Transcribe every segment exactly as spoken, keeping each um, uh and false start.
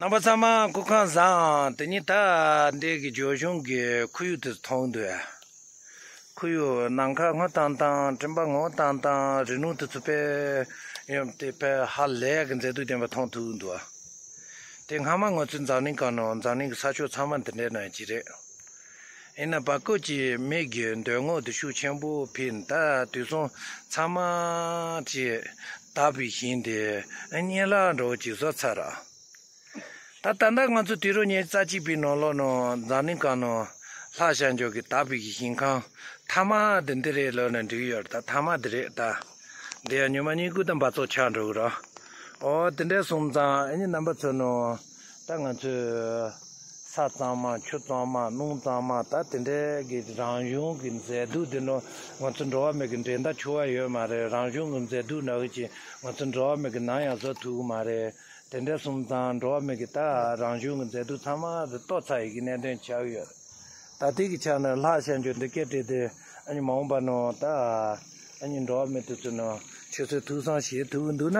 རྣམ་པ་ཚང་མ་སྐུ་ཁམས་བཟང་། དེ་ཉིད་ད་འདི་གི་ཇོ་གཞུང་གི་ཁོར་ཡུག་དེ་མཐོང་འདུག་ཁོར་ཡུག་ནམ་མཁའ་སྔོ་ཏང་ཏང་། སྤྲིན་པ་སྔོ་ཏང་ཏང་། རི་ལུང་དེ་ཚོ་དཔེ་ཡོད་དེ་དཔེ་ཧ་ལས་ཀྱི་མཛེས་སྡུག་ལྡན་པ་མཐོང་ཐུབ་འདུག་དེ་སྔ་མ་ང་ཚོའི་འཛམ་གླིང་སྒང་ནང་འཛམ་གླིང་གི་ས་ཕྱོགས་ཚང་མ་འདི་འདྲའི་ནང་ཅིག་རེད། ཡིན་ན་བར་སྐབས་ཀྱི་མི་གི་འདོད་རྔོག་དེ་ཤུགས་ཆེན་པོ་འཕེལ། ད་དུས་སང་ཚང་མ་ཅིག་དག་པའི་ཞིང་དེ་གཉན་ལྷག་འདྲ་བོ་ཅིག་བཟོ་ཚར། ད་ད་ལྟ་ང་ཚོ་དུས་རབས་ཉི་ཤུ་རྩ་གཅིག་པའི་ནང་ལོགས་ནང་འཛམ་གླིང་སྒང་ནང་ལྷ་ཞལ་འཇོག་གི་དག་པའི་ཞིང་ཁམས་མཐའ་མ་དེ་འདི་རེད་ལབ་ན་འགྲིག་ཡོད་རེད། ད་མཐའ་མ་དེ་རེད། ད་འདི་ཡང་ཉི་མ་གཉིས་དགུ་དང་འབག་བཙོག་ཆགས་འགྲོ་གི་རེད། ཨོ་དེ་འདྲ་སོང་ཙང་ཨ་ནི་རྣམ་པ་ཚོ་ནང་ད་ང་ཚོས་ས་གཙང་མ་ཆུ་གཙང་མ་རླུང་གཙང་མ་ད་དེ་འདྲའི་གི་རང་བྱུང་གི་མཛེས་སྡུག་དེ་ནང་ང་ཚོ་འགྲོ་བ་མི་གི་འགྲན་ཟླ་ཆེ་བ་ཡོད་མ་རེད། རང་བྱུང་གི་མཛེས་སྡུག་ནང་གི་ང་ཚོ་འགྲོ་བ་མི་གི་ནམ་ཡང་བཟོ་ཐུབ་ཀྱི་མ་རེད། དེ་འདྲ་སོང་ཙང་འགྲོ་བ་མི་གི་ད་རང་བྱུང་གི་མཛེས་སྡུག་ཚང་མ་རུ་གཏོར་ཚར་ཡི་གི་གནད་དོན་ཆགས་ཡོད། ད་ལྟའི་གི་ཆ་ནས་ལྷ་ཞལ་འཇོག་འདི་སྐད་བྲིས་ཏེ་ཨ་ནི་མ་འོངས་པ་ནང་ད་ཨ་ནི་འགྲོ་བ་མི་དེ་ཚོ་ནང་ཆུ་ཚོད་ཐུགས་བསམ་བཞེས་ཐུབ་ཀྱི་འདུག་ན།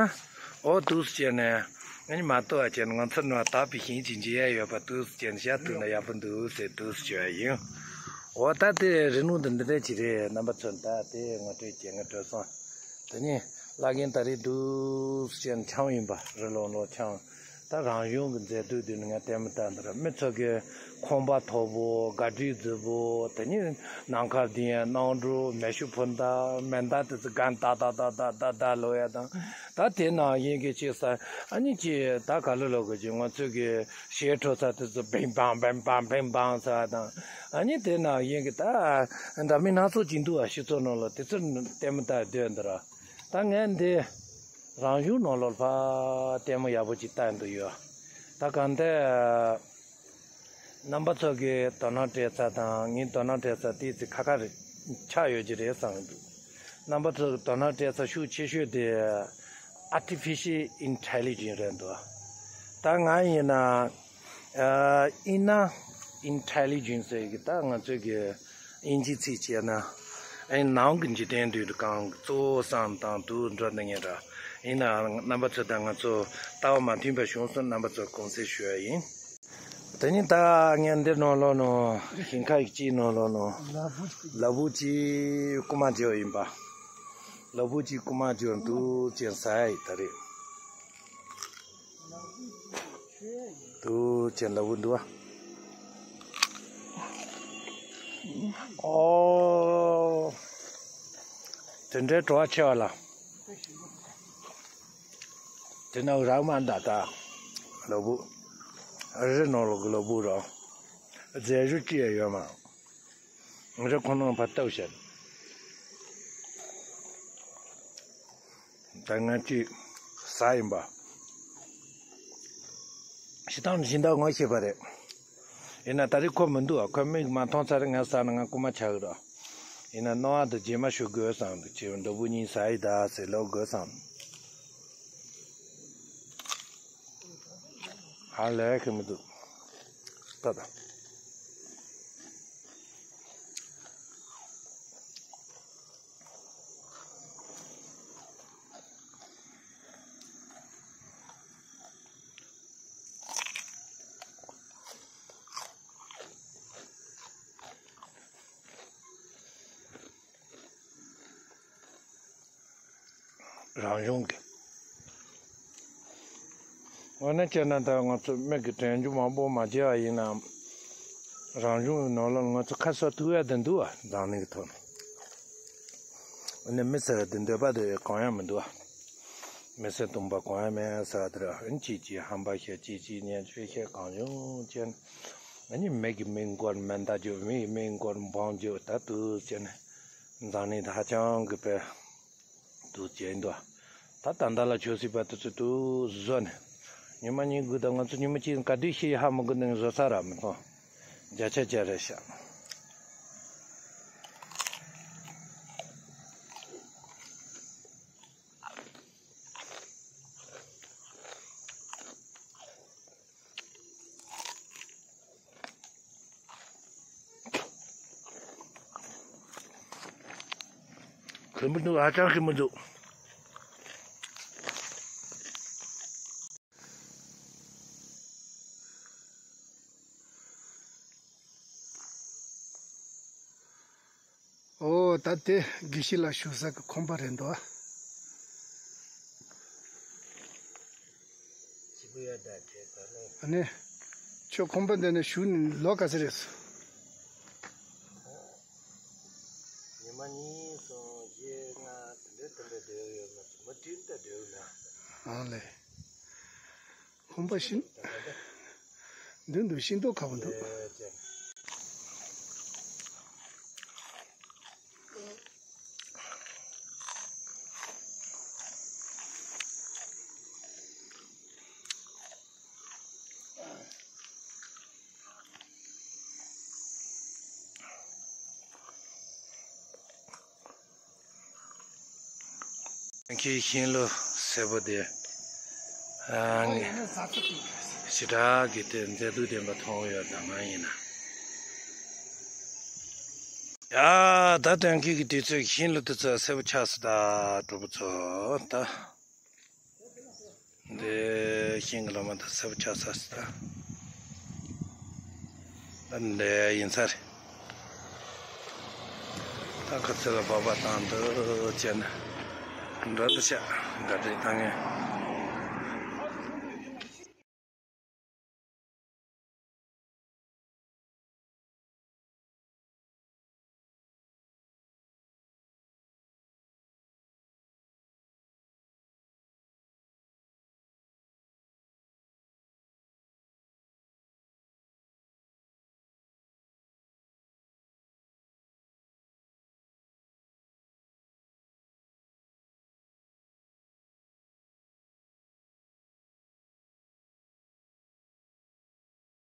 ཨོ་འདུག་སེ་བྱས་ནས་ཨ་ནི་མ་གཏོགས་བྱས་ནས་ང་ཚོ་ནང་དག་པའི་ཞིང་ཅིག་འབྱེད་ཡ་ཡོད་པ་འདུག་སེ་བྱས་ནས་བཞག་ཐུབ་ན་ཡག་པོ་འདུག་ཟེར་འདུག་སེ་བྱས་ཡིན། ཨོ་ད་དེ་རི་ལུང་དེ་འདི་འདྲ་ཅིག་རེད། རྣམ་པ་ཚོ་ད་དེ་ངོ་སྤྲོད་བྱེད་ངེས་སྤྲོད་སོང་། དེ་ནས་བླ་རྒན་ད་རེས་འདུག་སེ་བྱས་ནས་འཁྱམས་ཡིན་པ། རི་ལུང་ལོག་འཁྱམས། ད་རང་བྱུང་གི་མཛེས་སྡུག་འདི་ནི་ང་ལྟད་མོ་ལྟ་འདི་ར། མི་ཚོ་གི་ཁང་པ་མཐོ་པོ། ག་དྲི་རྫིག་པོ། དེ་ནས་ནམ་མཁའ་ལྡིང་ཡ་གནམ་གྲུ། མེ་ཤུགས་འཕུར་མདའ། མེ་མདའ་དེ་ཚོ་གན་ཏག་ཏག་ཏག་ཏག་ཏག་ཏག་ལོག་ཡ་དང་། ད་དེ་ནང་བཞིན་གི་ཅིག་ས་ཨ་ནི་ཅིག་ད་ག་ལེར་ལོག་གི་ཅིག་ང་ཚོ་གི་གཞས་འཁྲབ་ས་དེ་ཚོ་བིང་བང་བིང་བང་བིང་བང་ཟེར་བ་དང་། ཨ་ནི་དེ་ནང་བཞིན་གི་ད་འདྲ་མིན་སྣ་ཚོགས་ཅིག་འདུག་བ། སྤྱི་ཚོགས་ནང་ལ་དེ་ཚོ་ལྟད་མོ་ལྟ་སྡོད་འདི་ར། ད་ངས་འདི་རང་བྱུང་ནང་ལོགས་ལ་ཕར་ལྟད་མོ་ཡག་པོ་ཅིག་ལྟ་འདོད་ཡོད། ད་གང་ལྟར་རྣམ་པ་ཚོ་གིས་དོ་སྣང་སྤྲད་ས་དང་ངས་དོ་སྣང་སྤྲད་ས་དེ་ཚོ་ཁ་ཁ་རེད། ཆགས་ཡོད་ཀྱི་རེད་བསམ་གྱི་འདུག་རྣམ་པ་ཚོ་གིས་དོ་སྣང་སྤྲད་ས་ཤུགས་ཆེ་ཤོས་དེ་artificial intelligence རེད་འདུག་ད་ང་ཡིན་ན་ཨ་inner intelligence ཟེར་གི་ད་ང་ཚོའི་གི་དབྱིན་ཇིའི་ཚིག་བྱས་ན། ཨེ་ནང་གི་འཇིག་རྟེན་དུས་གང་གཙོ་བོ་བསམ་དང་དུ་འགྲོ་ནི་ངེས་ར། ཡིན་ནའང་རྣམ་པ་ཚོ་དང་ང་ཚོ་ལྟ་བ་མ་མཐུན་པ་བྱུང་སོང་། རྣམ་པ་ཚོར་དགོངས་སེལ་ཞུ་ཡ་ཡིན། དེ་ནི་ད་ངས་འདི་ནང་ལོགས་ནང་ཞིང་ཁ་ཡིག་ཅིག་ནང་ལོགས་ནང་ལ་ཕུག་ཅིག་རྐུ་མ་བྱས་ཡིན་པ། ལ་ཕུག་ཅིག་རྐུ་མ་བྱས་འདུག་ཅེས་ཟ་ཡ་ཡིན་ད་རེད། དུ་ཅན་ལ་བུ་འདུག་ཨ། ཨོ། དེ་འདྲའི་བྲོ་བ་ཆེ་བ་ལ། དེ་ན་རག་མ་འདའ་ད། ལ་བུ། རི་ནང་ལོག་གི་ལ་བུ་ར། རྫས་གཞི་ཅི་ཡང་ཡོད་མ། རི་ཁོ་ནང་ཕར་བཏབ་བྱས། ད་ང་ཅིག་ཟ་ཡིན་པ། ཞི་སྟངས་སྦྱིན་བདག་ངོ་ཤེས་པ་རེད། ཡིན་ན་ད་རེས་ཁོ་མི་འདུག་ཨ། ཁོ་མིག་མ་མཐོང་ཚར་རེད། ང་ཟ་ན་ང་རྐུ་མ་ཆགས་ཀྱི་རེད། ཡིན་ན་རྣོ་བ་དང་རྗེས་མ་ཞུ་དགོས་བསམ་འདུག་ཅེས་འདྲ་བུ་གཉིས་ཟ་ཡི་ད་ཟེར་ལབ་དགོས་བསམ། ཧ་ལས་ཀྱི་མི་འདུག་ད་ད། རང་བྱུང་གི། དངོས་གནས་བྱས་ན་ད་ང་ཚོ་མིག་གིས་དྲན་རྒྱུ་མང་པོ་མ་བརྒྱབ་པ་ཡིན་ནའང་། རང་བྱུང་གི་ནང་ལ་ང་ཚོ་ཁ་གསོ་ཐུབ་ཡ་དེ་འདུག་བ། འཛམ་གླིང་གི་ཐོག་ནས། ཨ་ནི་མི་ཟེར་བ་དེ་འདོད་པ་དེ་གང་ཡང་མི་འདུག་བ། མི་ཟེར་སྟོང་པ་གང་ཡང་མེད་ཟེར་བ་དེ་ར། ཨ་ནི་ཅིག་ཅིག་ཧམ་པ་བཤད། ཅིག་ཅིག་ཉན་ཆོས་བཤད། གང་བྱུང་བྱས་ནས། ཨ་ནི་མི་གིས་མི་མགོར་མེ་མདའ་རྒྱོབ། མི་གིས་མི་མགོར་འབོམ་རྒྱོབ། ད་དུ་བྱས་ནས་འཛམ་གླིང་དེ་ཧ་ཅང་གི་དཔེ། དུ་བྱས་འདུག་ད་ད་ལྟ་ལ་ཆོས་སྲིད་པ་དེ་ཚོ་དུ་བཟོ་ནས། ཉི་མ་གཉིས་དགུ་དང་ང་ཚོ་ཉི་མ་གཅིག་ག་དུས་ཤི་ཧ་མི་གོ་ནས་བཟོ་ས་ར་མི་མཐོང་། བརྒྱ་ཆ་བརྒྱ་རེད་ཤག་ཁེ་མི་འདུག་ཧ་ཅང་ཁེ་མི་འདུག་ད་དེ་དགེ་བཤེས་ལགས་བཞུགས་ས་གི་ཁང་པ་རེད་འདུག་ཨ། ཨ་ནི། ཁྱོད་ཁང་པ་འདི་ནས་བཞུགས་ནས་ལོ་ག་ཚོད་རེད། ཉི་མ་གཉིས་གསུམ་བཞི་ལྔ་དེ་འདྲ་དེ་འདྲ་སྡོད་ཡོད་མ་རེད། མི་བདུན་ད་སྡོད་ཡོད་ན། ཨང་ལེ། ཁང་པ་ཤིན། མདུན་དུ་ཤིན་ཏུ་ཁ་བོ་འདུག་ཁྱེད་ཤིང་ལོ་སེར་པོ་དེ། ཨ། ཞེ་དྲག་གི་དེ་མཛེས་སྡུག་ལྡན་པ་མཐོང་ཡོད་ད་མ་ཡིན་ན། ཡ། ད་དོན་གྱི་གི་དུས་ཚོད་ཤིང་ལོ་དེ་ཚོ་སེར་པོ་ཆགས་སོང་ད་གྲོགས་པོ་ཚོ་ད། འདི་ཤིང་གི་ལོ་མ་དང་སེར་པོ་ཆགས་ས་སི་ད། ད་འདི་ཡིན་ས་རེད། ད་ཁ་ཚེ་ལ་བབ་པ་དང་འདི་བྱས་ན་འགྲོ་དུ་ཤ་འགའ་འདྲེ་བཏང་ངེ།